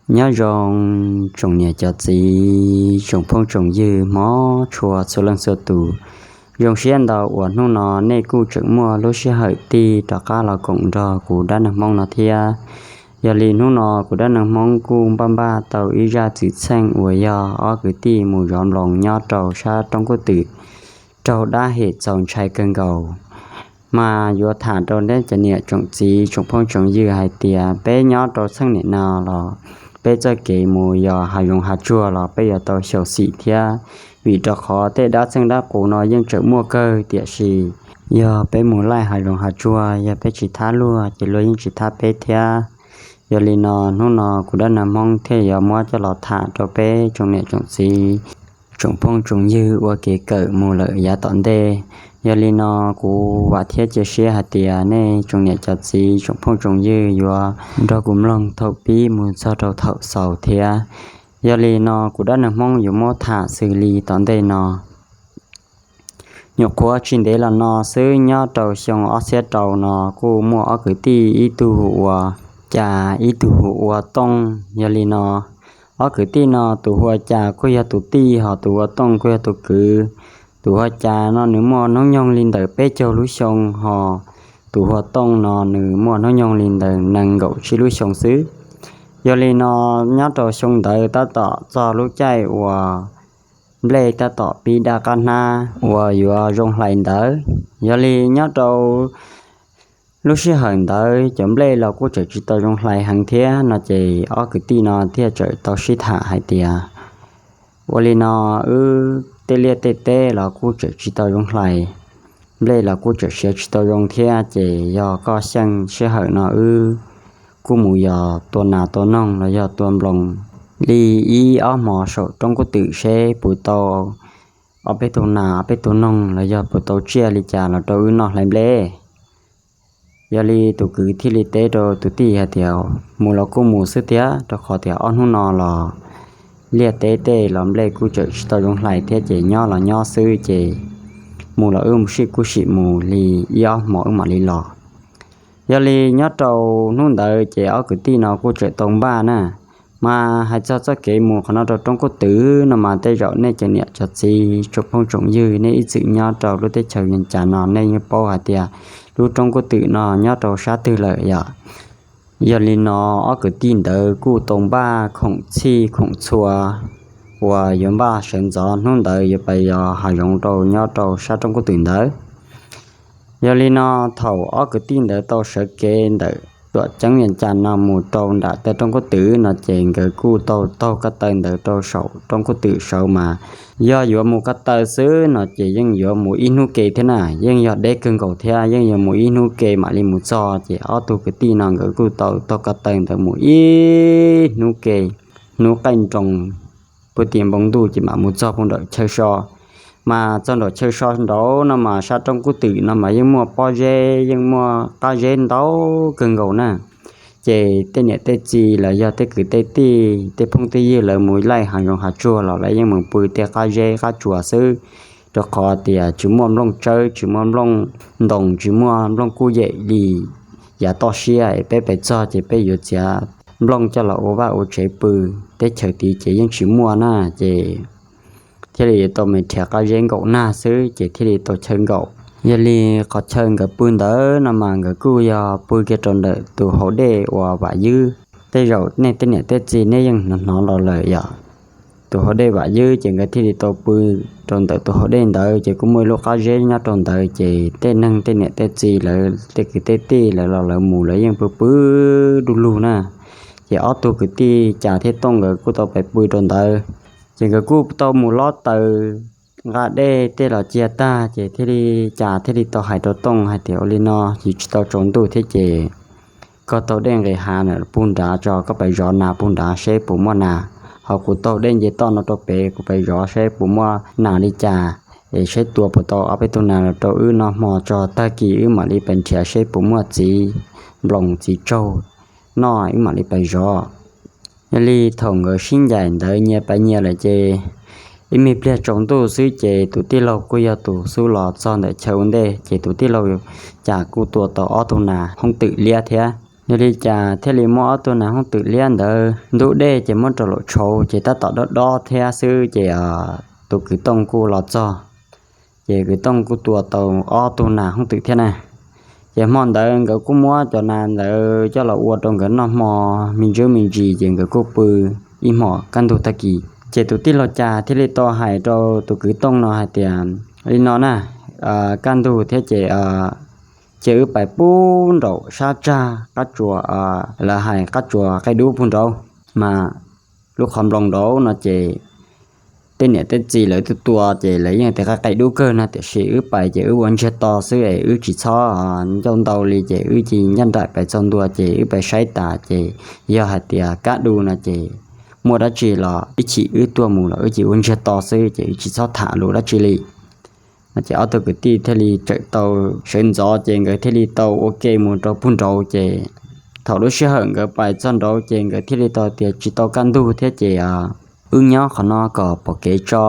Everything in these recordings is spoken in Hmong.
Nyob zoo tsoom niam cov txiv, tsoom phooj tsoom ywg hmov tshua txhua leej txhua tus. Zoo siab ntau uas hnub no nej kuj tseem muaj lub sij hawm tig rov qab los koom nrog kuv dab neeg Hmoob no thiab. Yog li hnub no kuv dab neeg Hmoob kuj npaj npaj tau ib zaj txwm txheej uas yog ob kwv tij mus zov nploos nyob rau sab roob kub twm raug dab hem txaus ntshai kawg nkaus. Mas yuav tham rau nej cov niam tsoom txiv tsoom phooj tsoom ywg hais tias peb nyob rau txheej niam no los peb txoj kev mus yos hav zoov hav tsuag los peb yuav tau xyaum xim thiab, vim rau qhov tej dab txeej dab qus no yeej tseem muaj kawg, tiam sis yog peb mus laij hav zoov hav tsuag yog peb tsis thab luag ces luag yeej tsis thab peb thiab. Yog li no hnub no kuv dab neeg Hmoob thiaj yuav muab coj los tham rau peb tsoom niam tsoom txiv, tsoom phooj tsoom ywg ua kev kawm mus lawm yav tom ntej. Yog li no kuv vam thiab cia siab hais tias nej tsoom niam cov txiv tsoom phooj tsoom ywg yuav nrog kuv mloog thaum pib mus txog rau thaum xaus thiab. Yog li no kuv dab neeg Hmoob yuav muab tham xws li tom ntej no. Nyuam qhuav tsis ntev los no xwb nyob rau xyoo ob txhiab rau no kuj muaj ob kwv tij, ib tug hu ua Cas ib tug hu ua Tooj. Yog li no ob kwv tij no tus hu ua Cas kuj yog tus tij, hos tus hu ua Tooj kuj yog tus kwv. Tus hu ua Cas no nws muaj hnub nyoog li ntawm peb caug lub xyoo, hos tus hu ua Tooj no nws muaj hnub nyoog li ntawm nees nkaum tsib lub xyoo xwb. Yog li no nyob rau xyoo ntawd tab tom txog lub caij uas nplej tab tom pib daj qab hnab uas yuav zoo hlais ntawd. Yog li nyob rau lub sij hawm ntawd cov nplej los kuj tseem tsis tau zoo hlais heev thiab no ces ob kwv tij no thiaj txawm tau sib tham hais tias, ua li no, wb tej liaj tej teb los kuj tseem tsis tau zoo hlais, nplej los kuj tseem siav tsis tau zoo thiab, ces yog koj xyeej sij hawm no wb kuj mus yos tua nas tua noog los yog tua nploos li ib ob hmo saum roob kub twm seb puas tau ob peb tug nas ob peb tug noog los yog puas tau tsiaj li cas los rau wb noj hlais nplej. Yog li tus kwv thiaj li teb rau tus tij hais tias, mus los kuj mus xwb thiab, rau qhov tias ob hnub no los liaj teb tej los nplej kuj tseem tsis tau zoo hlais thiab, ces nyob los nyob xwb, ces mus los wb mus sij kuj sim mus li ib ob hmo wb mam li los. Yog li nyob rau hnub ntawd ces ob kwv tij no kuj tseem tau npaj na. Mas hais txog txoj kev mus qhov no rau roob kub twm no mas tej zaum nej cov niam cov txiv tsoom phooj tsoom ywg nej ib txwm nyob rau lub teb chaws Vias Cas no nej yeej paub hais tias lub roob kub twm no nyob rau sab twg lawm yom. Yog li no ob kwv tij ntawd kuj tau npaj khoom txhij khoom txhua uas yuav npaj sawv ntxov hnub ntawd yuav pais yos hav zoov rau nyob rau sab roob kub twm ntawd. Yog li no thaum ob kwv tij ntawd tau sawv kev ntawm tuam ceeb Vias Cas no mus rau nram tej roob kub twm no ces nkawd kuj tau taug ko taw ntawd rau saum roob kub twm saud mas yog yuav mus ko taw xwb no ces yeej yuav mus ib hnub ke thiab na, yeej yog deb kawg nkaus thiab, yeej yuav mus ib hnub ke mam li mus txog. Ces ob tug kwv tij no nkawd kuj tau taug ko taw ntawd mus ib hnub ke, hnub qaij nroos puag tim npoo ntuj ces mam mus txog puag nram chaw so. Mas txog nram chaw so nraud no mas sab roob kub twm no mas yeej muaj pob zeb, yeej muaj qab zeb ntau kawg nkaus na. Ces tej niam tej txiv los yog tej kwv tej tij tej phooj tej ywg lawv mus laij hav zoov hav tsuag los lawv yeej mus pw tej qab zeb qab tsuas xwb, rau qhov tias tsis muaj nplooj tsawb, tsis muaj nplooj ntoos, tsis muaj nplooj kuj yem li yav toj siab es peb pais txog ces peb yuav txiav nplooj coj los ua vaj ua tsev pw. Teb chaws tid ces yeej tsis muaj na, ces thiaj li tau me nrhiav qab zeb nkaum nag xwb ces thiaj li tau chaw nkaum. Yog li qhov chaw nkawd pw ntawd no mas nkawd kuj yog pw kiag rau ntawm tus hauv dej uas Vam Ywb. Tej zaum nej tej niam tej txiv nej yeej hnov hnov los lawm yom. Tus hauv dej Vam Ywb ces nkawd thiaj li tau pw rau ntawm tus hauv dej ntawd ces kuj muaj ib lub qab zeb nyob rau ntawd ces tej neeg tej niam tej txiv lawv tej kwv tej tij lawv los lawv mus lawv yeej pw pw du lug na. Ces ob tug kwv tij Cas thiab Tooj nkawd kuj tau pais pw rau ntawd. Ces nkawd kuj tau mus lob taws nqa dej tej los cia tag ces thiaj li Cas thiaj li tau hais rau Tooj hais tias, ua li no, tsis tau tsaus ntuj thiab ces koj taug dej nqis hav na puag nrad tso, koj pais zov nas puag nrad seb puas muaj nas, ho kuv taug dej nce toj no rau pem kuv pais zov seb puas muaj nas li cas, es seb tua puas tau ob peb tug nas los rau wb noj hmo tso, tag kis wb mam li pais nrhiav seb puas muaj txiv nploos txiv tsaug noj wb mam li pais zov. Yog li thaum nkawd sib ncaim ntawd nyias pais nyias lawm ces ib me pliag tsaus ntuj xwb ces tus tij laug kuj yog tus xub los txog ntawm chaw ua ntej ces tus tij laug Cas kuj tua tau ob tug nas hoob twm liab thiab. Yog li cas thiaj li muab ob tug nas hoob twm liab ntawd ntub dej ces muab rau laum tshauv ces tab tom dob dob thiab xwb ces tus kwv Tooj kuj los txog. Ces kwv Tooj kuj tua tau ob tug nas hoob twm thiab na. Ces hmo ntawd nkawd kuj muab cov nas ntawd coj los ua rau nkawd noj hmo me ntsis me ntsis ces nkawd kuj pw ib hmos kaj ntug tag kis. Ces tus tij laug Cas thiaj li tau hais rau tus kwv Tooj no hais tias, li no na, kaj ntug thiab ces cia wb pais pub nraum sab tsag qab tsuas, lawv hais qab tsuas qaij dub pug nraud, mas lub qhov nploos nraud no ces tej niam tej txiv lawv tuaj tua ces lawv yeej tias qaij qaij dub kawg no, tiam sis wb pais ces wb ua ntsiag to xwb es wb tsis txhob ncauj ntau li ces wb cia ncaj nraim pais txog ntua ces wb pais saib tas ces yog hais tias kaj dub no ces muaj dab tsi los ib chim wb tuaj mus los wb cia ua ntsiag to xwb ces wb tsis txhob tham lus dab tsi li. Ces ob tug kwv tij thiaj li txawm tau sawv ntxov ces nkawd thiaj li tau ua ke mus rau pug nraud ces thaum lub sij hawm nkawd pais txog nraud ces nkawd thiaj li tau tias tsis tau kaj ntug thiab ces wb nyob qhov no kom pom kev tso,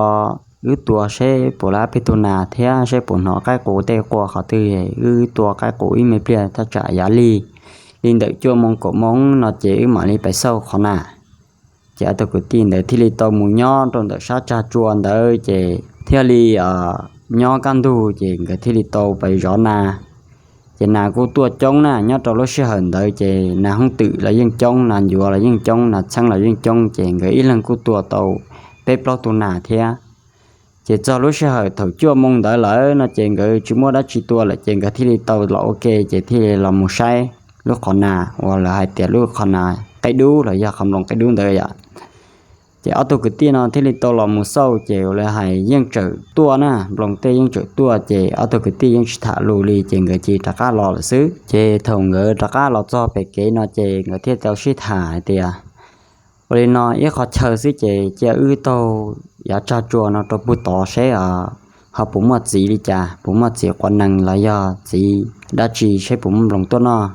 wb tua seb puas laib peb tug nas thiab seb puas hnov qaib qus tej quaj qhov twg, wb tua qaib qus ib me pliag thaj tsam yav lig li ntawm cuaj moo kaum moo no ces wb mam li pais xauj qhov nas. Ces ob tug kwv tij ntawd thiaj li tau mus nyob rau ntawm sab tsag tsua ntawd ces thiaj li nyob kaj ntug ces nkawd thiaj li tau pais zov nas. Ces nas kuj tuaj coob na, nyob rau lub sij hawm ntawd ces nas hoob twm los yeej coob, nas ncuav los yeej coob, nas txheeb los yeej coob ces nkawd ib leeg kuj tua tau peb plaub tug nas thiab. Ces txog lub sij hawm thaum cuaj moo ntawd lawm no ces nkawd tsis muaj dab tsi tua lawm ces nkawd thiaj li tau los ua ke ces thiaj li los mus saib lub qhov nas uas lawv hais tias lub qhov nas qaib dub los yog qhov nploos qaib dub ntawd yom. Ces ob tug kwv tij no thiaj li tau los mus xauj ces lawv hais yeej tseem tuaj na, nploos tej yeej tseem tuaj ces ob tug kwv tij yeej tsis tham lus li ces nkawd cia li rov qab los lawm xwb. Ces thaum nkawd rov qab los txog pem kev no ces nkawd thiaj tau sib tham hais tias, ua li no ib qho chaw xwb ces cia wb taug yav tsag tsua no rau pug tod seb ho puas muaj txiv li cas, puas muaj txiv quav nees los yog txiv dab tsi seb puas muaj nploos tuaj noj.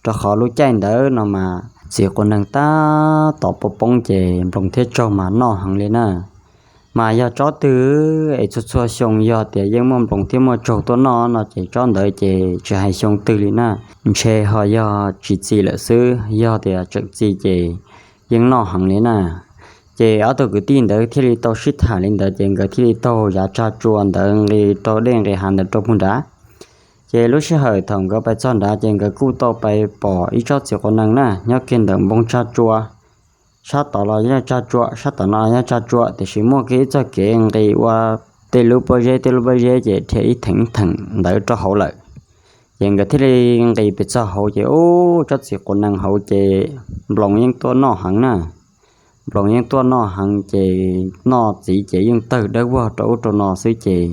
Rau qhov lub caij ntawd no mas txiv quav nees tab tom poob poob ces nploos thiab tsaug mas noj heev li na. Mas yog tsob twg es txhua txhua xyoo yog tias yeej muaj nploos thiab muaj tsaug tuaj noj no ces tsob ntawd ces tsis hais xyoo twg li na, ntshe ho yog tsis txi lawm xwb, yog tias tseem txi ces yeej noj heev li na. Ces ob tug kwv tij ntawd thiaj li tau sib tham li ntawd ces nkawd thiaj li taug yav tsag tsua ntawd nqis rau dej nqis hav ntawd rau pug nrad. Ces lub sij hawm thaum nkawd pais txog nrad ces nkawd kuj tau pais pom ib tsob txiv quav nees na nyob kiag ntawm npoo tsag tsua. Sab tod los yog tsag tsua, sab tom no yog tsag tsua, tiam sis muaj kiag ib txoj kev nqis ua tej lub pob zeb tej lub pob zeb ces dhia ib theem ib theem ntawd rau hauv lawm. Ces nkawd thiaj li nqis pes txog hauv ces ub, tsob txiv quav nees hauv ces nploos yeej tuaj noj heev na. Nploos yeej tuaj noj heev ces noj txiv ces yeej tawg dawb vog rau ub rau no xwb ces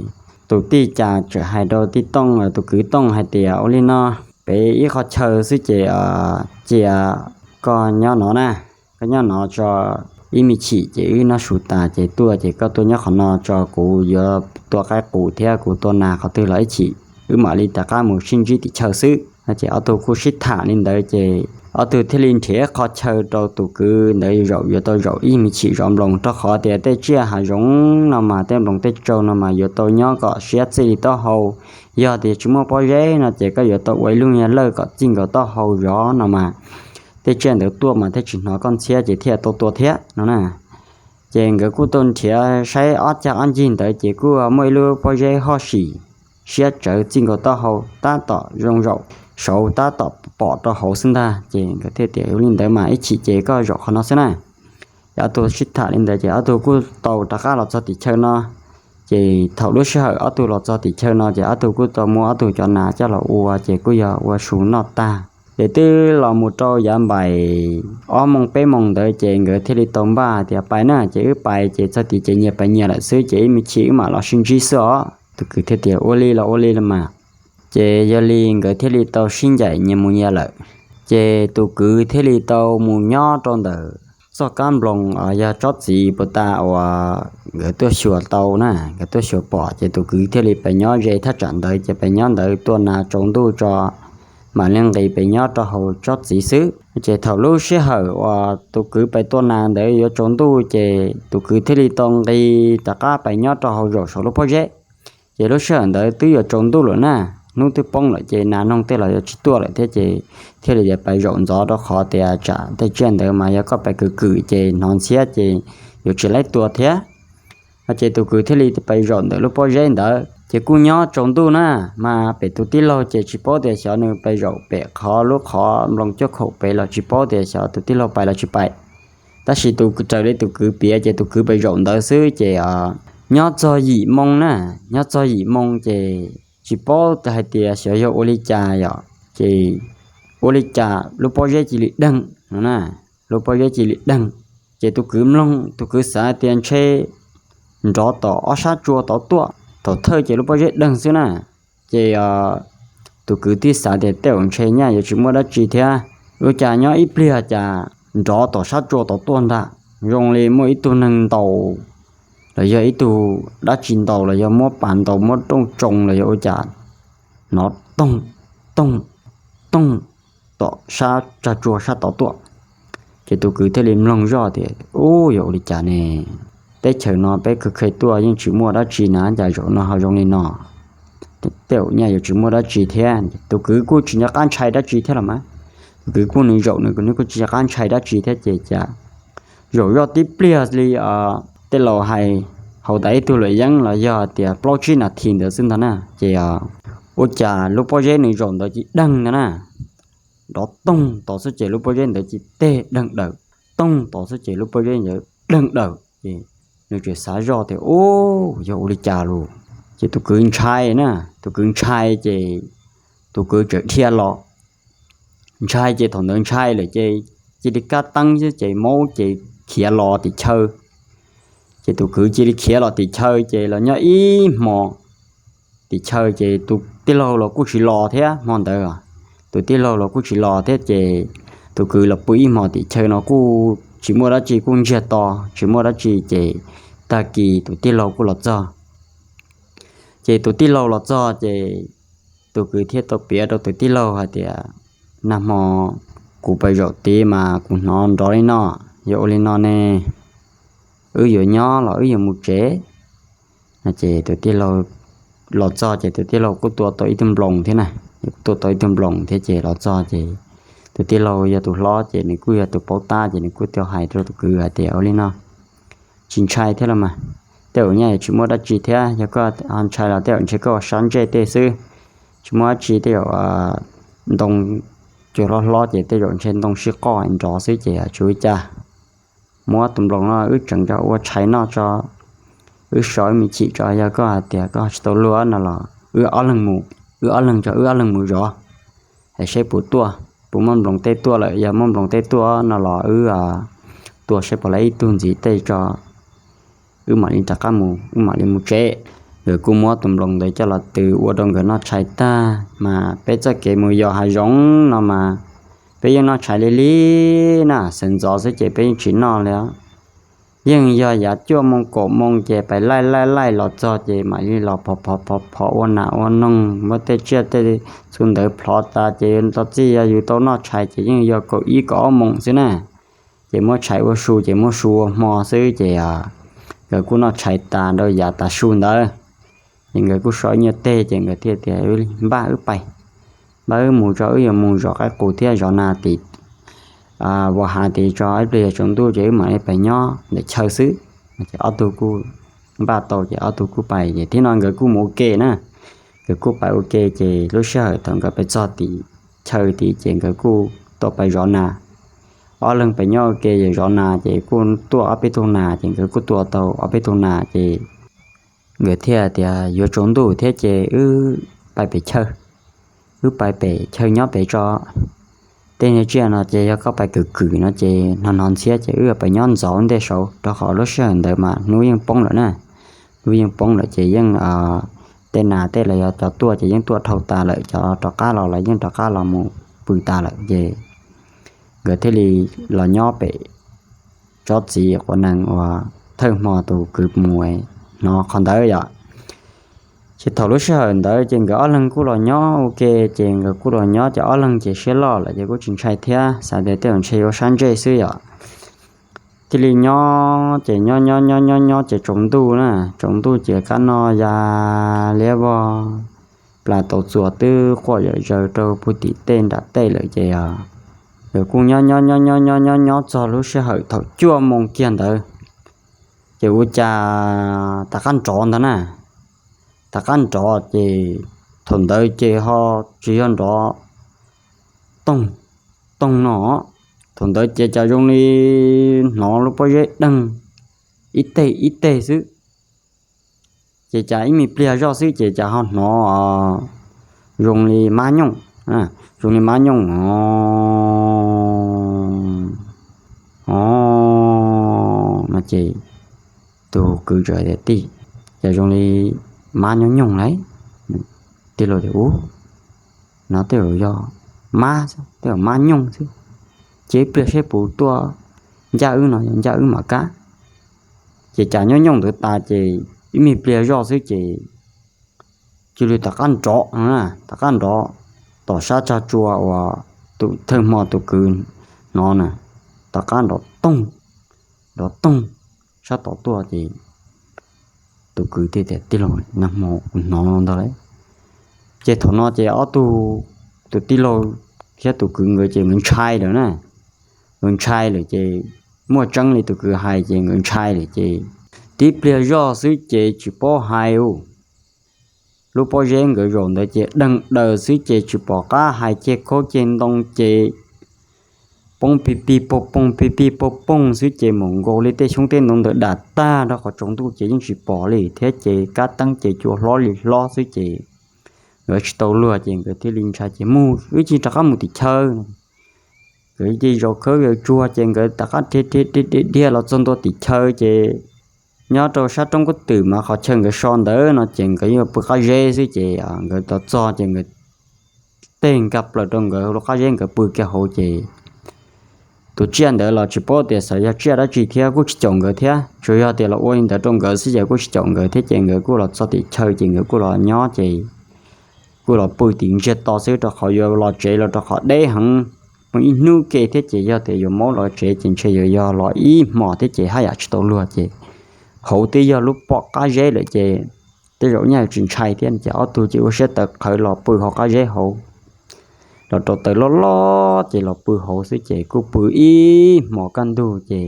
tus tij cas txawm hais rau tij Tooj, tus kwv Tooj hais tias, ua li no, pem ib qho chaw xwb ces cia koj nyob no na, koj nyob no tso ib me chim ces wb noj su tas ces tuaj ces koj tuaj nyob qhov no tso, kuv yuav tua qaib qus thiab kuv tua nas qhov twg los ib chim wb mam li rov qab mus sib ntsib tim chaw xwb. Ces ob tug kuj sib tham li ntawd ces ob tug thiaj li nrhiav qho chaw rau tus kwv ntawd zaum yuav tau zaum ib me chim zov nploos, rau qhov tias tej tsiaj hav zoov no mas tej nploos tej tsaug no mas yuav tau nyob kom siab txij li taub hau. Yog tias tsis muaj pob zeb no ces koj yuav tau ua ib lub nyuag lawj kom txij nkaus taub hau zov no mas tej tsiaj ntawd tuaj mas thiaj tsis hnov koj ntxhiab ces thiaj tau tua thiab no na. Ces nkawd kuj tau nrhiav saib ob cag ob ncig ntawd ces kuj muaj ib lub pob zeb hoj sim siab tsawv txij nkaus taub hau tab tom zoo zaum saud tab tom pom rau hauv xwb ntag. Ces nkawd thiaj tias, ua li ntawd mas ib chim ces koj zaum qhov no xwb na. Ces ob tug sib tham li ntawd ces ob tug kuj tau rov qab los txog tim chaw no. Ces thaum lub sij hawm ob tug los txog tim chaw no ces ob tug kuj tau muab ob tug cov nas coj los ua ces kuj yog ua su noj tag ces twb los mus rau yav npaim ob moos peb moos ntawd ces nkawd thiaj li tau npaj tias pais na, ces wb pais ces txog tid ces nyias pais nyias lawm xwb ces ib me chim wb mam los sib ntsib xwb os. Tus kwv thiaj tias, ua li los ua li los mas. Ces yog li nkawd thiaj li tau sib ncaim nyias mus nyias lawm. Ces tus kwv thiaj li tau mus nyob rau ntawm txoj kab nploos uas yog tsob txiv puag ta uas nkawd tuaj xyuas tau na, nkawd tuaj xyuas pom ces tus kwv thiaj li pais nyob ze thaj tsam ntawd ces pais nyob ntawd tua nas tsaus ntuj tso mam li nqis pais nyob rau hauv tsob txiv xwb. Ces thaum lub sij hawm uas tus kwv pais tua nas ntawd yuav tsaus ntuj ces tus kwv thiaj li tau nqis rov qab pais nyob rau hauv zaum saum lub pob zeb. Ces lub sij hawm ntawd twb yuav tsaus ntuj lawm na, hnub twb poob lawm ces nas noog tej los yuav tsis tuaj lawm thiab ces thiaj li tias pais zaum ntxov rau qhov tias tsam tej tsiaj ntawd mas yog koj pais kwv kwm ces hnov ntxhiab ces yuav tsis laib tua thiab. No ces tus kwv thiaj li pais zaum ntawm lub pob zeb ntawd ces kuj nyob tsaus ntuj na, mas pem tus tij laug ces tsis paub tias xyov nws pais zaum pem qhov lub qhov nploos cuaj khaum pem los tsis paub tias xyov tus tij laug pais los tsis pais. Tab sis tus raws li tus kwv piav ces tus kwv pais zaum ntawd xwb ces nyob txog yim moo na, nyob txog yim moo ces tsis paub hais tias xyov yog ua li cas yom, ces ua li cas lub pob zeb cia li deeg no na, lub pob zeb cia li deeg. Ces tus kwv mloog, tus kwv xav tias ntshe nrov tom ob sab tsua tod tuaj, thaum thawj ces lub pob zeb deeg xwb na. Ces tus kwv thiaj xav tias tej zaum ntshe nyaj yuav tsis muaj dab tsi thiab, ua cas nyob ib pliag cas nrov tom sab tsua tod tuaj ntag, zoo li muaj ib tug neeg ntaus los yog ib tug dab tsi ntaus los yog muab pas ntaus muab rooj tsoo los yog ua cas hnov toog toog toog tom sab tsag tsua sab tod tuaj. Ces tus kwv thiaj li mloog zoj tias, Ub, yog ua li cas ne? Teb chaws no peb kheev kheev tuaj yeej tsis muaj dab tsi na, cas zaum no ho zoo li no? Tej zaum nyaj yuav tsis muaj dab tsi thiab. Tus kwv kuj tsis nco qab ntshai dab tsi thiab los mas, tus kwv kuj nws zaum nws kuj tsis nco qab ntshai dab tsi thiab ces cas zaum zoj tib pliag li tej laus hais hauv tas ib tug luam yeeb los yog tias plaub tsib nas this ntawd xwb ntag na ces ua cas lub pob zeb nws zaum ntawd cia li deeg ntag na. Nrov toog tod xwb ces lub pob zeb ntawd cia li teg deeg daws, toog tod xwb ces lub pob zeb ntawd deeg daws ces nws tseem xav zoj tias, Ub, yog ua li cas lus? Ces tus kwv ntshai na, tus kwv ntshai ces tus kwv txawm dhia los. Ntshai ces thaum ntawd ntshai lawm ces cia li kab teeb xwb ces maub ces khiav los tim chaw. Ces tus kwv cia li khiav los tim chaw ces los nyob ib hmo tim chaw ces tus tij laug los kuj tsis los thiab hmo ntawd. Tus tij laug los kuj tsis los thiab ces tus kwv los pw ib hmo tim chaw no kuj tsis muaj dab tsi, kuj ntsiag to tsis muaj dab tsi ces tag kis tus tij laug kuj los txog. Ces tus tij laug los txog ces tus kwv thiaj tau piav rau tus tij laug hais tias, Nag hmo kuv pais zaum tid mas kuv hnov nrov li no, yog ua li no ne, wb yuav nyob los wb yuav mus tsev? Ces tus tij laug los txog ces tus tij laug kuj tua tau ib tug nploos thiab na, kuj tua tau ib tug nploos thiab ces los txog ces tus tij laug yog tus hlob ces nws kuj yog tus paub tab ces nws kuj tau hais rau tus kwv hais tias, Ua li no tsis ntshai thiab los mas, tej zaum nyaj yuav tsis muaj dab tsi thiab, yog koj ho ntshai los tej zaum ntshe koj ua sab ntsej tej xwb, tsis muaj dab tsi, tej zaum ntoo cua hlob hlob ces tej zaum ntshe ntoo sib qoj nrov xwb ces tsis ua cas. Muab tus nploos no wb tseem coj ua tshais noj tso, wb so wb me chim tso, yog koj hais tias koj tsis tau luag no los wb ob leeg mus, wb ob leeg tso wb ob leeg mus zov es seb puas tuaj, puas muaj nploos tej tuaj lawm, yog muaj nploos tej tuaj no los wb tua seb puas laib ib tug ntxiv tej tso, wb mam li rov qab mus, wb mam li mus tsev. Nkawd kuj muab tus nploos ntawd coj los tws ua rau nkawd noj tshais tag mas peb txoj kev mus yos hav zoov no mas peb yeej noj tshais li li na, sawv ntxov xwb ces peb yeej tsis noj li. Yeej yog yav cuaj moo kaum moo ces pais laij laij laij los txog ces mam li los phov phov phov phov ua nas ua noog, muab tej tsiaj tej txhu ntawd plhov tas ces yuav txog txij yog yus tau noj tshais ces yeej yog kaum ib kaum ob moos xwb na. Ces muab tshais ua su ces muab su ua hmo xwb ces nkawd kuj noj tshais tas rau yav tav su ntawd. Ces nkawd kuj so ib nyuag teg ces nkawd thiaj tias, Npaj wb pais, npaj wb mus tso, wb yuav mus zov qaib qus thiab zov nas tim vos hav tid tso, ib pliag yog tsaus ntuj ces wb mam li pais nyob ntawm chaw xwb. Ces ob tug kuj npaj tau ces ob tug kuj pais ces thiab no nkawd kuj mus ua ke na. Nkawd kuj pais ua ke ces lub sij hawm thaum nkawd pais txog tim chaw tid ces nkawd kuj tau pais zov nas. Ob leeg pais nyob ua ke zov nas ces kuj tuaj ob peb tug nas ces nkawd kuj tua tau ob peb tug nas ces nkawd thiaj tias, Yuav tsaus ntuj thiab ces wb pais pem chaw, wb pais pem chaw nyob pem tso. Tej niag tsiaj no ces yog koj pais kwv kwm no ces hnov hnov ntxhiab ces wb pais nyob ntxov ntej saud rau qhov lub sij hawm ntawd mas hnub yeej poob lawm na. Hnub yeej poob lawm ces yeej tej nas tej los yog cov tuaj ces yeej tuaj dhau tas lawm, cov rov qab los los yeej rov qab los mus pw tas lawm ces nkawd thiaj li los nyob pem tsob txiv quav nees uas thawj hmo tus kwv mus hnov qhov ntawd yom. Ces thaum lub sij hawm ntawd ces nkawd ob leeg kuj los nyob ua ke, ces nkawd kuj los nyob ces ob leeg ces siab loj lawm ces kuj tsis ntshai thiab, xav tias tej zaum ntshe yuav ua sab ntsej xwb yom. Thiaj li nyob ces nyob nyob nyob nyob nyob ces tsaus ntuj na, tsaus ntuj ces kab noj ya liab vog, plas tau txuas twb quaj zom zaws rau puag tim tej nram tej lawm ces nkawd kuj nyob nyob nyob nyob nyob nyob nyob txog lub sij hawm thaum cuaj moo kiag ntawd, ces ua cas tom qab nrov ntag na, tom qab nrov ces thaum ntawd ces ho tsis yog nrov toog toog no, thaum ntawd ces cas zoo li hnov lub pob zeb deeg ib teg ib teg xwb. Ces cas ib me pliag zoj xwb ces cas ho hnov zoo li mab nyooj, zoo li mab nyooj o, o, no ces tus kwv txawm tias, Tij, cas zoo li mab nyooj nyooj lauj? Tij laug tias, Ub, no tej zaum yog mab xwb, tej zaum mab nyooj xwb. Ces ib pliag seb puas tuaj ncaj wb no, yog ncaj wb mam kab. Ces cas nyooj nyooj ntawd tas ces ib me pliag zoj xwb ces cia li tom qab nrov, tom qab nrov tom sab tsag tsua uas tus thawj hmo tus kwv hnov na, tom qab nrov toog, nrov toog sab tod tuaj ces tus kwv thiaj tias, Tij laug, nag hmo kuv hnov ntag lauj. Ces thaum no ces ob tug, tus tij laug thiab tus kwv nkawd ces nkawd ntshai lawm na, nkawd ntshai lawm ces muaj tseeb li tus kwv hais ces nkawd ntshai lawm ces tib pliag zoj xwb ces tsis paub hais u, lub pob zeb nkawd zaum ntawd ces deeg daws xwb ces tsis pom qab hais, ceg khaub ceg ntoo ces poob pig pig poog poog pig pig poog poog xwb ces mus nkaus li tej xyoob tej ntoo ntawd dam tag rau qhov tsaus ntuj ces yeej tsis pom li thiab ces kab teeb ces cua hlob li hlob xwb ces nkawd tsis tau luag ces nkawd thiaj li ntshai ces mus wb cia rov qab mus tim chaw. Nkawd cia zaum khawb zaum tsuag ces nkawd rov qab dhia dhia dhia los txog ntua tim chaw ces nyob rau sab roob kub twm mas qhov chaw nkawd so ntawd no ces nkawd yuav pw qab zeb xwb ces nkawd tau txog ces nkawd teg nkag plaws rau nkawd lub qab zeb nkawd pw kiag hauv ces tus tsiaj ntawd los tsis paub tias xyov yog tsiaj dab tsi thiab kuj tsis caum nkawd thiab, tsuas yog tias los ua li ntawd rau nkawd xwb ces kuj tsis caum nkawd thiab ces nkawd kuj los txog tim chaw ces nkawd kuj los nyob ces kuj los pw tim ntsiag to xwb rau qhov yuav los tsev los rau qhov deb heev, mus ib hnub ke thiab ces yog tias yuav maub los tsev ces ntshe yuav yog los ib hmos thiab ces haj yam tsis tau luag ces hauv twb yog lub pom qab zeb lawm ces tej zaum nyaj yuav tsis ntshai thiab ces ob tug ces ua siab tawv qhawv los pw hauv qab zeb hauv, los rau taws loj loj ces los pw hauv xwb ces kuj pw ib hmos kaj ntug ces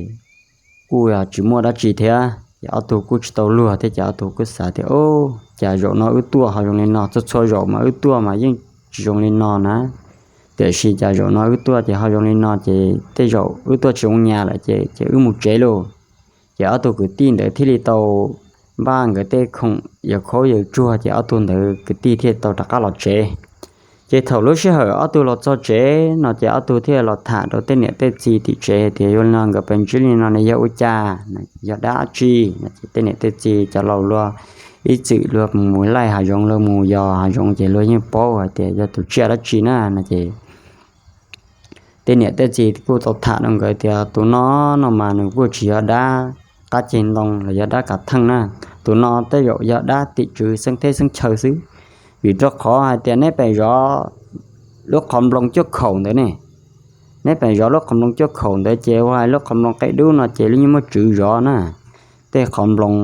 kuj tsis muaj dab tsi thiab ces ob tug kuj tsis tau luag thiab ces ob tug kuj xav tias, Ub, cas zaum no wb tuaj ho zoo li no, txhua txhua zaum mas wb tuaj mas yeej tsis zoo li no na, tiam sis cas zaum no wb tuaj ces ho zoo li no ces tej zaum wb tuaj tsis zoo nyas lawm ces ces wb mus tsev lauj. Ces ob tug kwv tij ntawd thiaj li tau npaj nkawd tej khoom yaws khaub yaws tsuag ces ob tug ntawd kwv tij thiaj tau rov qab los tsev. Ces thaum lub sij hawm ob tug los txog tsev no ces ob tug thiaj los tham rau tej niam tej txiv tim tsev tias, Yuav li no nkawd pes ntsib li no nws yog ua cas, yog dab tsi? Tej niam tej txiv cov laus luag ib txwm luag mus laij hav zoov, luag mus yos hav zoov ces luag yeej paub hais tias yog tus tsiaj dab tsi na no ces tej niam tej txiv kuj tau tham rau nkawd tias, Tus no no mas nws kuj tsis yog dab qab ceg ntoo los yog dab kav theej na, tus no tej zaum yog dab tim tswv xeeb teb xeeb chaw xwb, vim rau qhov hais tias neb pem zov lub qhov nploos cuaj khaum ntawd ne, neb pem zov lub qhov nploos cuaj khaum ntawd ces ua hais lub qhov nploos qe dub no ces lub yeej muaj tswv zov na, tej qhov nploos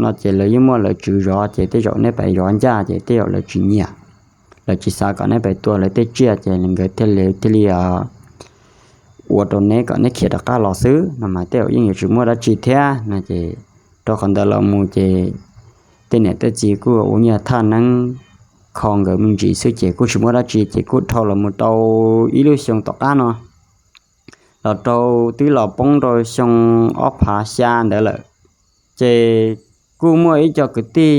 no ces lawv yeej muaj lawv tswv zov ces tej zaum neb pem zov ncaj ces tej zaum lawv tsis nyiam, lawv tsis xav kom neb pem tua lawv tej tsiaj ces nkawd thiaj li thiaj li ua rau neb kom neb khiav rov qab los xwb no mas tej zaum yeej yuav tsis muaj dab tsi thiab no ces rau qhov ntawd los mus ces tej niam tej txiv kuj ua nyiaj thaj neeb kho nkawd me ntsis xwb ces kuj tsis muaj dab tsi ces kuj dhau los mus rau ib lub xyoo tom qab no los rau twb los poob rau xyoo ob phav xya ntawd lawm. Ces kuj muaj ib co kwv tij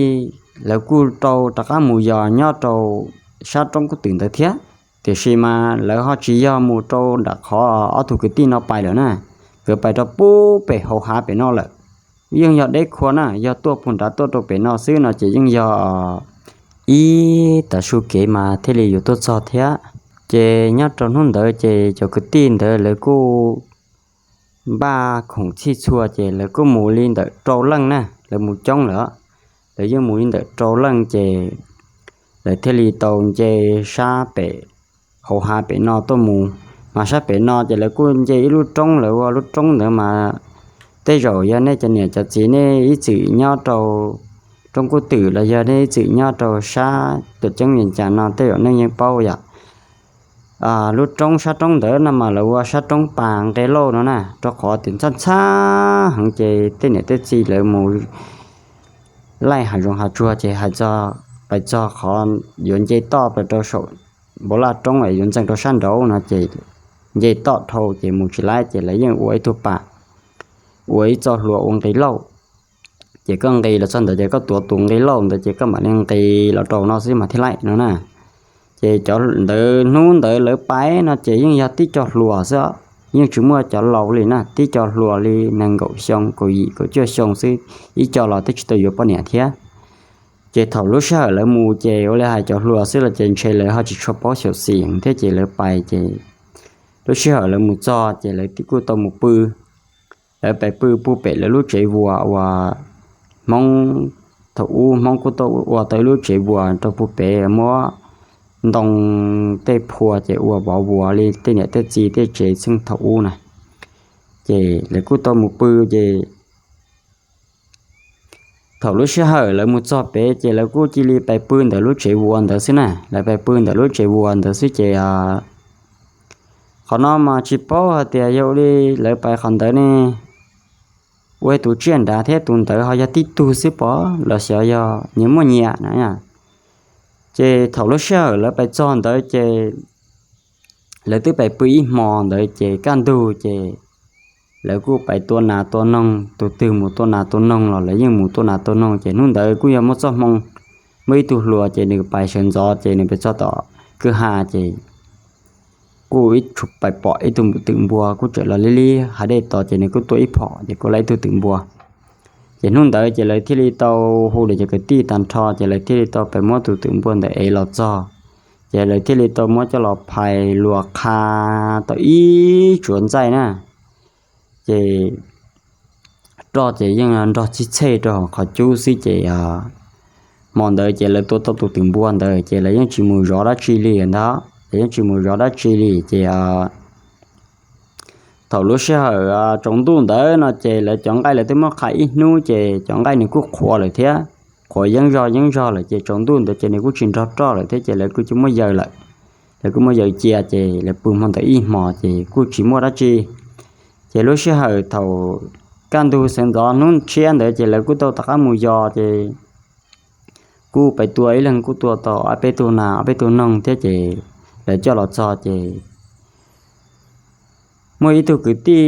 lawv kuj rau rov qab mus yos nyob rau sab roob kub twm ntawd thiab, tiam sis mas lawv ho tsis yog mus rau nram qhov ob tug kwv tij no pais lawm na, nkawd pais rau pub pem hauv hav pem no lawm. Yeej yog deb khua na, yog tuaj puag nrad tuaj rau pem no xwb no ces yeej yog ib tag su kev mas thiaj li yuav tuaj txog thiab. Ces nyob rau hnub ntawd ces cov kwv tij ntawd lawv kuj npaj khoom txhij txhua ces lawv kuj mus li ntawm rau leej na, lawv mus coob lawm, lawv yeej mus li ntawm rau leej ces lawv thiaj li tau nce sab pem hauv hav pem no tuaj mus. Mas sab pem no ces lawv kuj nce ib lub roob, lawv ua lub roob ntawd mas tej zaum yog nej cov niam cov txiv nej ib txwm nyob rau roob Kub Twm los yog nej txwm nyob rau sab Tuam Ceeb Vias Cas no tej zaum nej yeej paub yom. Lub roob sab roob ntawd no mas lawv ua sab roob pas nqe lauj no na, rau qhov tias ntxhab ntxhab heev ces tej niam tej txiv lawv mus laij hav zoov hav tsuag ces hais txog, pais txog qhov yuav nce toj plaws rau saum npaum laj roob es yuav ntxeev rau sab nraud no ces nce toj dhau ces mus tsis laib ces lawv yeej ua ib tug pas, ua ib txoj hlua ua nqe lauj. Ces koj nqis los txog ntawd ces koj tuav tus nqe lauj ntawd ces koj mam li nqis los rau no xwb mas thiaj laij no na. Ces cov ntawd hnub ntawd lawv pais no ces yeej yog tib co hluas xwb, yeej tsis muaj cov laus li na, tib co hluas li nees nkaum xyoo kaum yim kaum cuaj xyoo xwb, ib co los twb tsis tau yuav poj niam thiab. Ces thaum lub sij hawm lawv mus ces ua li hais cov hluas xwb los ces ntshe lawv ho tsis tshua paub xyuam xim thiab ces lawv pais ces lub sij hawm lawv mus txog ces lawv kuj tau mus pw. Lawv pais pw puag pem lawv lub tsev vuas uas Hmoob, thaum ub Hmoob kuj tau ua tau ib lub tsev vuas rau puag pem muab ntoo tej phua ces ua vov vuas li tej niam tej txiv tej tsev txheej thaum ub na. Ces lawv kuj tau mus pw ces thaum lub sij hawm lawv mus txog pem ces lawv kuj cia li pais pw ntawm lub tsev vuas ntawd xwb na, lawv pais pw ntawm lub tsev vuas ntawd xwb ces qhov no mas tsis paub hais tias yog ua li lawv pais qhov ntawd ne, ua tus tsiaj nrad thiab tus ntawd ho yog tib tug xwb pom los xyov yog nyias muaj nyias na. Ces thaum lub sij hawm lawv pais txog ntawd ces lawv twb pais pw ib hmo ntawd ces kaj ntug ces lawv kuj pais tua nas tua noog, tus twg mus tua nas tua noog los lawv yeej mus tua nas tua noog ces hnub ntawd kuj yog muaj txoj hmoo, muaj ib tug hluas ces nws pais sawv ntxov ces nws pais txog tom kwj ha ces kuj ib tshuj pais pom ib tug twm npua kuj tseem los li li hav dej tod ces nws kuj tua ib phom ces kuj laib ib tug twm npua. Ces hnub ntawd ces lawv thiaj li tau hu lawv cov kwv tij tag nrho ces lawv thiaj li tau pais muab tus twm npua ntawd ev los txog. Ces lawv thiaj li tau muab coj los phais luas qha tau ib tsuav ntxaij na. Ces roj ces yeej nrog txhij txhej rau qhov cub xwb ces hmo ntawd ces lawv tua tau tus twm npua ntawd ces lawv yeej tsis mus zov dab tsi li ntag, lawv yeej tsis mus zov dab tsi li ces thaum lub sij hawm tsaus ntuj ntawd no ces lawv cov nqaij lawv twb muab qha ib hnub ces cov nqaij nws kuj qhuav lawm thiab, qhuav yeeb zog yeeb zog lawm ces tsaus ntuj ntawd ces nws kuj tsis nrog roj lawm thiab ces lawv kuj cia muab yaws lawm. Lawv kuj muab yaws cia ces lawv pw hmo ntawd ib hmos ces kuj tsis muaj dab tsi. Ces lub sij hawm thaum kaj ntug sawv ntxov hnub tshiab ntawd ces lawv kuj tau tom qab mus yos ces kuj pais tua ib leeg kuj tua tau ob peb tug nas ob peb tug noog thiab ces lawv coj los txog ces muaj ib tug kwv tij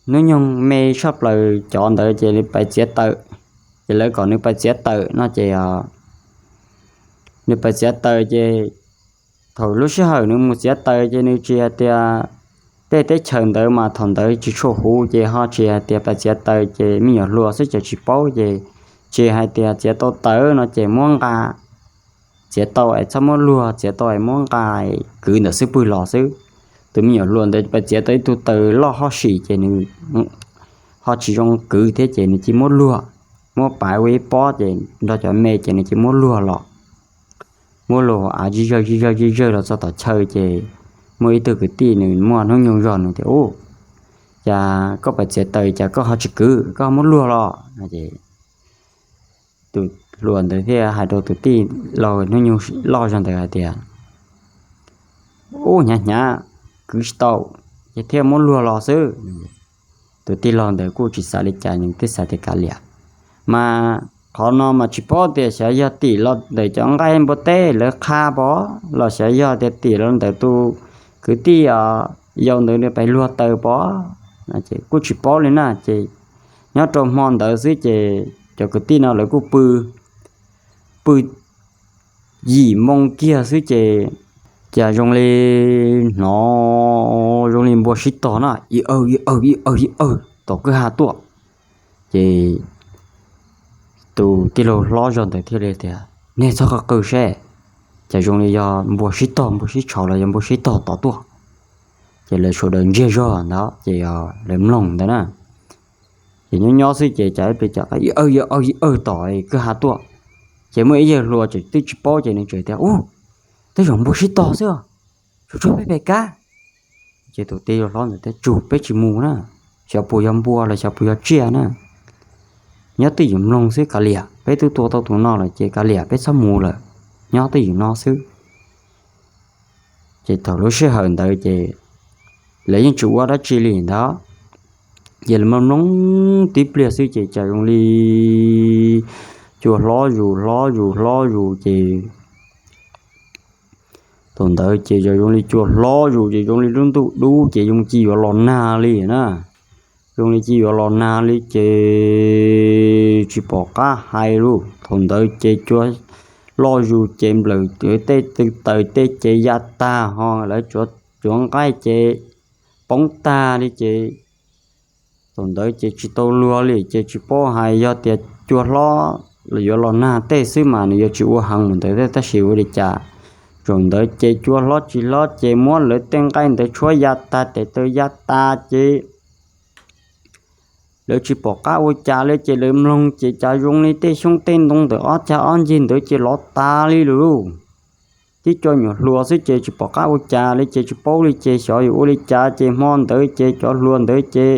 hnub nyoog me tshaj plaws cov ntawd ces nws pais txiav taws, ces lawv kom nws pais txiav taws no ces nws pais txiav taws ces thaum lub sij hawm nws mus txiav taws ces nws tsis hais tias, tej teb chaws ntawd mas thaum ntawd tsis tshua huv ces ho tsis hais tias pais txiav taws ces me nyuam hluas xwb ces tsis paub ces tsis hais tias txiav tau taws no ces muab nqa, txiav tau es txhob muab luag, txiav tau es muab nqa kwv ntawm xub pwg los xwb. Tus me nyuam hluas ntawd pais txiav tau ib tug taws loj hoj sim ces nws ho tsis zoo kwv thiab ces nws cia muab luag, muab pav ua ib pob ces nrog cov me ces nws cia muab luag los, muab luag av zij zawg zij zawg zij zawg los txog tom chaw ces muaj ib tug kwv tij nws muaj hnub nyoog zog nws tias, Ub, cas koj pais txiav taws cas koj ho tsis kwv, koj ho muab luag los? Tus hluas ntawd thiaj hais rau tus tij laug hnub nyoog loj zog ntawd hais tias, Ub, hnyav hnyav, kwv tsis tau, ces thiaj muab luag los xwb. Tus tij laug ntawd kuj tsis xav li cas, nws thiaj xav tias kav liam, mas qhov no mas tsis paub tias xyov yog tim los ntawm cov nqaij npua teb lawv qha pov los xyov yog tias tim los ntawm tus kwv tij yau ntawd nws pais luag taws pov, kuj tsis paub li na. Ces nyob rau hmo ntawd xwb ces cov kwv tij no lawv kuj pw, pw yim moo kiag xwb ces cas zoo li hnov zoo li npua sib tog na, ib awg ib awg ib awg ib awg tom kwj ha tuaj. Ces tus tij laug hlob zog ntawd thiaj li tias, Nej txhob qw qw seb, cas zoo li yog npua sib tog npua sib tshov los yog npua sib tog tom tuaj. Ces lawv sawv daws ntsiag zog ntawd ces lawv mloog ntawd na. Ces nyob nyob xwb ces cas ib pliag cas ib awg ib awg ib awg tom kwj ha tuaj. Ces muaj ib yawg hluas tseem twb tsis paub ces nws tseem tias, Ub, tej zaum npua sib tog xwb, tsum tsum peb pem kab. Ces tus tij laug hlob ntawd tias, Tsum peb tsis mus na, xyov puas yog npua los xyov puas yog tsiaj na. nyob twj ywm mloog xwb kav liam, peb twb tua tau tus no lawm ces kav liam peb txhob mus lawm, nyob twj ywm no xwb. Ces thaum lub sij hawm ntawd ces lawv yeej tsis ua dab tsi li ntawd, ces lawv mloog mloog tib pliag xwb ces cas zoo li cua hlob zus hlob zus hlob zus ces thaum ntawd ces yog zoo li cua hlob zus ces zoo li lub ntuj dub ces zoo li yuav los nag li na. Zoo li yuav los nag li ces tsis pom qab hais li. Thaum ntawd ces cua loj zus ces nplawm tej tw taws tej ces ya tag ho lawv tsuav nqaij ces poob tag li ces thaum ntawd ces tsis tau luag li ces tsis paub hais yog tias cua hlob los yuav los nag tej xwb mas nws yuav tsis ua heev mus ntawd tab sis ua li cas. Thaum ntawd ces cua hlob tsis hlob ces muab lawv tej nqaij ntawd tshuab ya tag tes taw ya tas ces lawv tsis pom qab ua cas li ces lawv mloog ces cas zoo li tej xyoob tej ntoo ntawm ob cag ob ncig ntawd ces lov tas li lawm lauj. Tib co nyuam hluas xwb ces tsis pom qab ua cas li ces tsis paub li ces xyov yuav ua li cas ces hmo ntawd ces cov hluas ntawd ces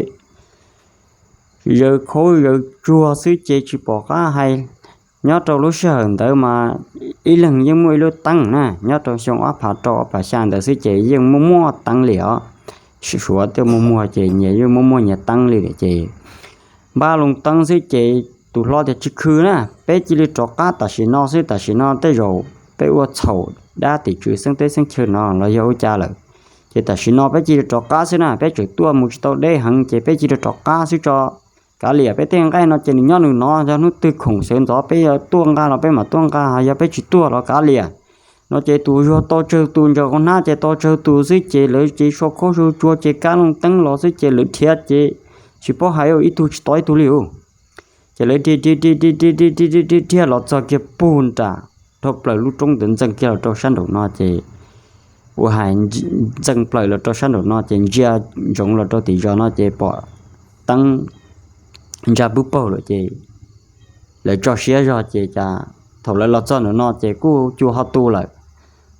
zaws khaub zaws tsuag xwb ces tsis pom qab hais. Nyob rau lub sij hawm ntawd mas ib leeg yeej muaj ib lub teeb na, nyob rau xyoo ob phav rau ob phav xya ntawd xwb ces yeej muaj muaj teeb li os. Suav tej muaj muag ces nyias yeej muaj muaj nyias teeb li ces npaj loo teeb xwb ces tus hlob tias tsis khw na, peb cia li rov qab tam sim no xwb, tam sim no tej zaum peb ua txhaum dab tim tswv xeeb teb xeeb chaw no los yog ua cas lawm. Ces tam sim no peb cia li rov qab xwb na, peb tseem tuaj mus tsis tau deb heev ces peb cia li rov qab xwb tso. Kav liam peb tej nqaij no ces nws nyob nws no, yog hnub twg khoom sawv ntxov peb yuav tuaj nqa los peb mam tuaj nqa, yog peb tsis tuaj los kav liam. No ces tus zuag tau tsawg tus, ntsaws qhov hnab ces tau tsawg tus xwb ces lawv ces sau khaub sau tsuag ces kab loo teeb los xwb ces lawv dhia ces tsis paub hais ib tug tsis tau ib tug li ub. Ces lawv dhia dhia dhia dhia dhia dhia dhia dhia los txog kiag pug nram dhau plaws lub roob ntawd ntxeev kiag los rau sab nraum no ces ua hais ntxeev plaws los rau sab nraum no ces ntsia ntsoov los rau tim zos no ces pom teeb ntsa pub paug lawm ces lawv tso siab zog ces cas thaum lawv los txog nraum no ces kuj cua ho tu lawm.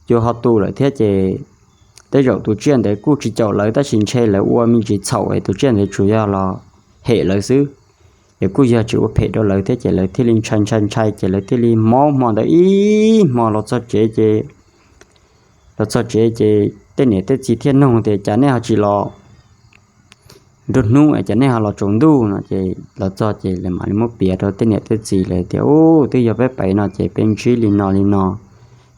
Cua ho tu lawm thiab ces tej zaum tus tsiaj ntawd kuj tsis caum lawv tab sis ntshe lawv ua me ntsis txhaum es tus tsiaj ntawd tsuas yog los hem lawv xwb. Ces kuj yog tsis ua phem rau lawv thiab ces lawv thiaj li ntshai ntshai ntshai ces lawv thiaj li mob hmo ntawd ib hmo los txog tsev ces los txog tsev ces tej niam tej txiv thiaj nug tias cas nej ho tsis los nruab hnub es cas nej ho los tsaus ntuj no ces los txog ces lawv mam li muab piav rau tej niam tej txiv lawv tias ub twb yog peb pais no ces peb ntsib li no li no.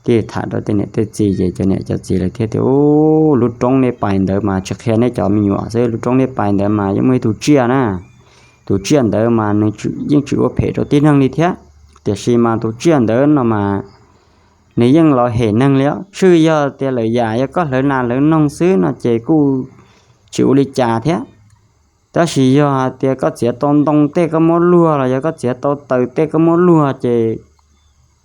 Thiaj tham rau tej niam tej txiv ces cov niam cov txiv lawv thiaj tias ub lub roob nej pais ntawd mas tsis qhia nej cov me nyuam xwb, lub roob nej pais ntawd mas yeej muaj ib tug tsiaj na. Tus tsiaj ntawd mas nws yeej tsis ua phem rau tib neeg li thiab, tiam sis mas tus tsiaj ntawd no mas nws yeej los hem neeg li os. Tshwj yog tias lawm yam yog koj hlawv nas hlawv noog xwb no ces kuj tsis ua li cas thiab. Tab sis yog hais tias koj txiav tau ntoo tej koj muab luag los yog koj txiav tau taws tej koj muab luag ces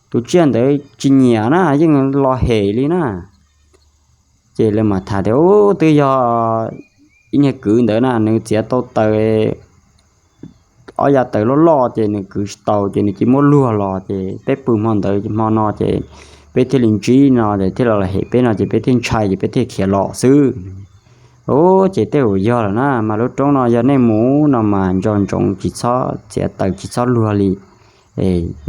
tus tsiaj ntawd tsis nyiam na, yeej los hem li na. Ces lawv mam tham tias ub twb yog ib niag kwv ntawd na, nws txiav tau taws ob yav taws loj loj ces nws kwv tsis tau ces nws cia muab luag los ces peb pw hmo ntawd hmo no ces peb thiaj li ntsib no ces thiaj los hem peb no ces peb thiaj ntshai ces peb thiaj khiav los xwb. Ub ces tej zaum yog lawm na, mas lub roob no yog nej mus no mas nco ntsoov tsis txhob txiav taws tsis txhob luag li.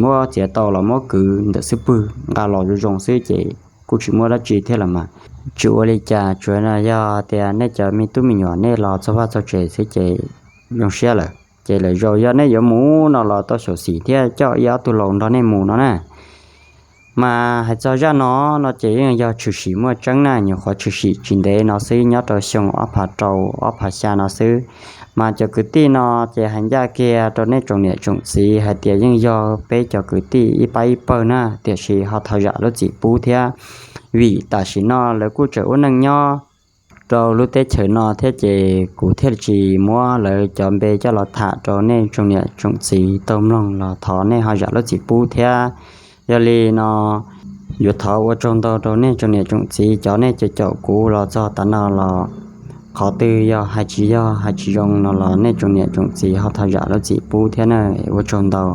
Muab txiav tau los muab kwv ntawm xub pwg nqa los zoo zoo xwb ces kuj tsis muaj dab tsi thiab los mas. Tsis ua li cas, tsuas yog tias nej cov me tub me nyuam nej los txog vaj txog tsev xwb ces zoo siab lawm. Ces lwm zaus yog nej yuav mus no los tau xyaum xim thiab coj ib ob tug laus nrog nej mus no na. Mas hais txog zaj no, no ces yeej yog tshwm sim muaj tseeb na, nyuam qhuav tshwm sim tsis ntev no xwb nyob rau xyoo ob phav rau ob phav xya no xwb. Mas cov kwv tij no ces hais ncaj kiag rau nej tsoom niam tsoom txiv hais tias yeej yog peb cov kwv tij ib pab ib pawg na, tiam sis ho thov zam lub txim pub thiab. Vim tam sim no lawv kuj tseem ua neej nyob rau lub teb chaws no thiab ces kuv thiaj tsis muab lawv cov npe coj los tham rau nej tsoom niam tsoom txiv tau mloog los thov nej ho zam lub txim pub thiab. Yog li no yuav thov ua tsaug ntau rau nej tsoom niam tsoom txiv cov nej caum kuv los txog tav no los, qhov twg yog hais tsis yog hais tsis zoo no los nej tsoom niam tsoom txiv ho thov zam lub txim pub thiab na. Ua tsaug ntau.